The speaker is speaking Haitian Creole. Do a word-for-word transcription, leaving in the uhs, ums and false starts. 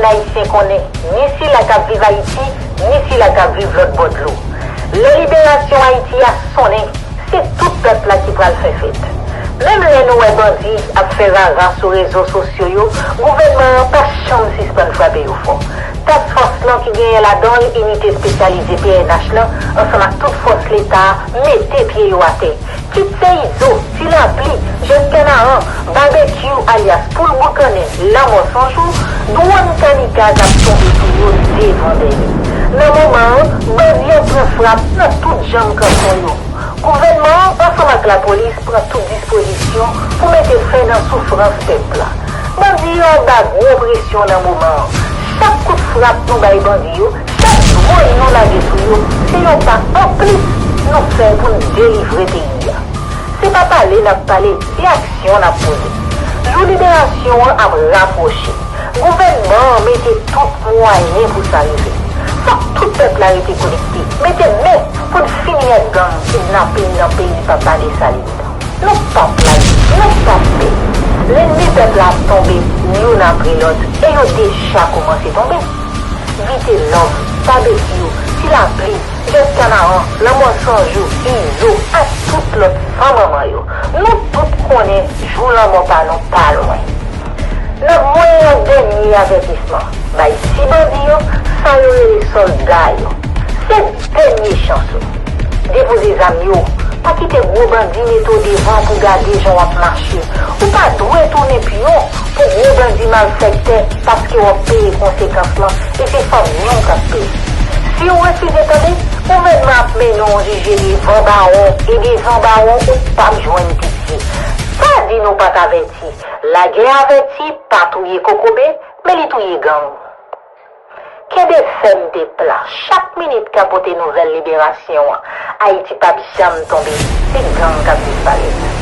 Ayisyen konnen, ni sila k ap viv Ayiti, ni sila k ap viv lòt bò dlo. Lè liberasyon Ayiti a sonnen, se tout pèp la ki pral fè fèt. Menm lè nou wè bandi ap fè rara sou rezo sosyo yo, gouvènman an pa janm sispann frape yo fò. Task Force lan ki genyen ladan l inite espesyalize P N H lan ansanm ak tout fòs Leta a mete pye yo atè. Kit se Izo, Ti Lapli, Jèf Kanaran, Babekyou alyas Poul Boukannen, Lanmò San Jou, dwòn kamikaz ap tonbe sou yo devan dèyè. Nan moman an, bandi yo pran frap nan tout janm kanson yo. Gouvènman an ansanm ak lapolis pran tout dispozisyon pou mete fen nan soufrans pèp la. Bandi yo anba gwo presyon nan moman an. Chak kout frap nou bay bandi yo, chak dwòn nou lage sou yo, se yon pa anplis nou fè pou n delivre peyi a. Se pa pale n ap pale, se aksyon n ap poze. Jou liberasyon an ap rapwoche. Gouvènman an mete tout mwayen pou sa rive. Fòk tout pèp la rete konekte. Mete men pou n fini ak gang kidnapin nan peyi Papa Desalin nan. Nou p ap lage, nou p ap pè. Lènmi pèp la ap tonbe youn apre lòt, e yo deja kòmanse tonbe. Vitelòm, Babekyou, Ti Lapli, Jèf Kanaran, Lanmò San Jou, Izo, ak tout lòt san manman yo. Nou tout konnen jou lanmò pa nou pa lwen. N ap voye yon dènye avètisman bay ti bandi yo, sa yo rele sòlda yo. Se dènye chans ou. Depoze zam yo. Pa kite gwo bandi mete w devan pou gade jan w ap mache. Ou pa dwe tounen pyon pou gwo bandi malfektè, paske w ap peye konsekans lan, e se fanmi w k ap peye. Si w refize tande, gouvènman ap mennen w jije devan bawon, e devan bawon ou p ap jwenn pitye. Sa di nou pa t avèti. Lagè avèti pa touye kokobe, men li touye gang. Kenbe fèm pèp la. Chak minit ka pote nouvèl liberasyon an. Ayiti p ap janm tonbe. Se gang k ap disparèt.